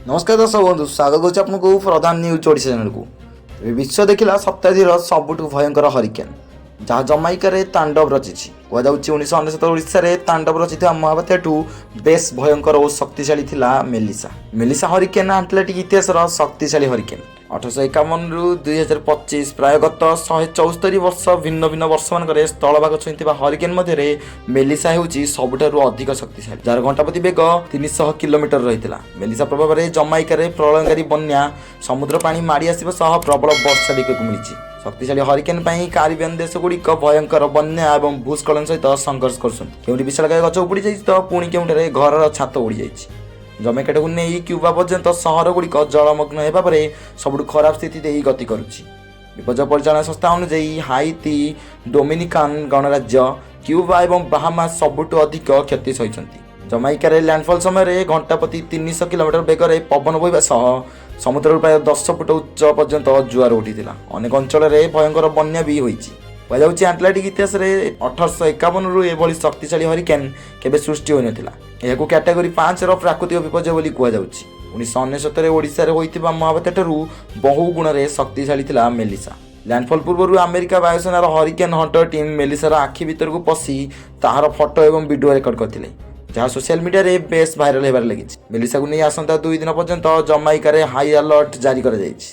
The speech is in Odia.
ନମସ୍କାର ଦର୍ଶକ ବନ୍ଧୁ, ସ୍ୱାଗତ କରୁଛି ଆପଣଙ୍କୁ ପ୍ରଧାନ ନ୍ୟୁଜ୍ ଓଡ଼ିଶା ଚ୍ୟାନେଲକୁ। ଏବେ ବିଶ୍ୱ ଦେଖିଲା ଶତାବ୍ଦୀର ସବୁଠୁ ଭୟଙ୍କର ହରିକେନ୍, ଯାହା ଜମାଇକାରେ ତାଣ୍ଡବ ରଚିଛି। କୁହାଯାଉଛି, 1999 ଓଡ଼ିଶାରେ ତାଣ୍ଡବ ରଚିଥିବା ମହାବାତ୍ୟାଠୁ ବେଶ୍ ଭୟଙ୍କର ଓ ଶକ୍ତିଶାଳୀ ଥିଲା ମେଲିସା। ମେଲିସା ହରିକେନ୍ ଆଟଲାଣ୍ଟିକ୍ ଇତିହାସର ଶକ୍ତିଶାଳୀ ହରିକେନ୍। 1851ରୁ 2025, ପ୍ରାୟ ଗତ 174 ବର୍ଷ ଭିନ୍ନ ଭିନ୍ନ ବର୍ଷମାନଙ୍କରେ ସ୍ଥଳଭାଗ ଛୁଇଁଥିବା ହରିକେନ୍ ମଧ୍ୟରେ ମେଲିସା ହେଉଛି ସବୁଠାରୁ ଅଧିକ ଶକ୍ତିଶାଳୀ, ଯାହାର ଘଣ୍ଟାପ୍ରତି ବେଗ 300 କିଲୋମିଟର ରହିଥିଲା। ମେଲିସା ପ୍ରଭାବରେ ଜମାଇକାରେ ପ୍ରଳୟଙ୍କାରୀ ବନ୍ୟା, ସମୁଦ୍ର ପାଣି ମାଡ଼ି ଆସିବା ସହ ପ୍ରବଳ ବର୍ଷା ଦେଖିବାକୁ ମିଳିଛି। ଶକ୍ତିଶାଳୀ ହରିକେନ୍ ପାଇଁ କାରିବିଆନ୍ ଦେଶଗୁଡ଼ିକ ଭୟଙ୍କର ବନ୍ୟା ଏବଂ ଭୂସ୍ଖଳନ ସହିତ ସଂଘର୍ଷ କରୁଛନ୍ତି। କେଉଁଠି ବିଶାଳକାୟ ଗଛ ଉପୁଡ଼ି ଯାଇଛି ତ ପୁଣି କେଉଁଠାରେ ଘରର ଛାତ ଉଡ଼ିଯାଇଛି। ଜମାଇକାଠାକୁ ନେଇ କ୍ୟୁବା ପର୍ଯ୍ୟନ୍ତ ସହରଗୁଡ଼ିକ ଜଳମଗ୍ନ ହେବା ପରେ ସବୁଠୁ ଖରାପ ସ୍ଥିତି ଦେଇ ଗତି କରୁଛି। ବିପର୍ଯ୍ୟୟ ପରିଚାଳନା ସଂସ୍ଥା ଅନୁଯାୟୀ, ହାଇତି, ଡୋମିନିକାନ ଗଣରାଜ୍ୟ, କ୍ୟୁବା ଏବଂ ବାହାମା ସବୁଠୁ ଅଧିକ କ୍ଷତି ସହିଛନ୍ତି। ଜମାଇକାରେ ଲ୍ୟାଣ୍ଡଫଲ୍ ସମୟରେ ଘଣ୍ଟା ପ୍ରତି 300 କିଲୋମିଟର ବେଗରେ ପବନ ବହିବା ସହ ସମୁଦ୍ରରୁ ପ୍ରାୟ 10 ଫୁଟ ଉଚ୍ଚ ପର୍ଯ୍ୟନ୍ତ ଜୁଆର ଉଠିଥିଲା। ଅନେକ ଅଞ୍ଚଳରେ ଭୟଙ୍କର ବନ୍ୟା ବି ହୋଇଛି। କୁହାଯାଉଛି, ଆଟଲାଣ୍ଟିକ୍ ଇତିହାସରେ 1851ରୁ ଏଭଳି ଶକ୍ତିଶାଳୀ ହରିକେନ୍ କେବେ ସୃଷ୍ଟି ହୋଇନଥିଲା। ଏହାକୁ କ୍ୟାଟାଗୋରୀ 5ର ପ୍ରାକୃତିକ ବିପର୍ଯ୍ୟୟ ବୋଲି କୁହାଯାଉଛି। 1999ରେ ଓଡ଼ିଶାରେ ହୋଇଥିବା ମହାବାତ୍ୟାଠାରୁ ବହୁ ଗୁଣରେ ଶକ୍ତିଶାଳୀ ଥିଲା ମେଲିସା। ଲ୍ୟାଣ୍ଡଫଲ୍ ପୂର୍ବରୁ ଆମେରିକା ବାୟୁସେନାର ହରିକେନ୍ ହଣ୍ଟର ଟିମ୍ ମେଲିସାର ଆଖି ଭିତରକୁ ପଶି ତାହାର ଫଟୋ ଏବଂ ଭିଡ଼ିଓ ରେକର୍ଡ କରିଥିଲେ, ଯାହା ସୋସିଆଲ ମିଡିଆରେ ବେଶ୍ ଭାଇରାଲ ହେବାରେ ଲାଗିଛି। ମେଲିସାକୁ ନେଇ ଆସନ୍ତା 2 ଦିନ ପର୍ଯ୍ୟନ୍ତ ଜମାଇକାରେ ହାଇ ଆଲର୍ଟ ଜାରି କରାଯାଇଛି।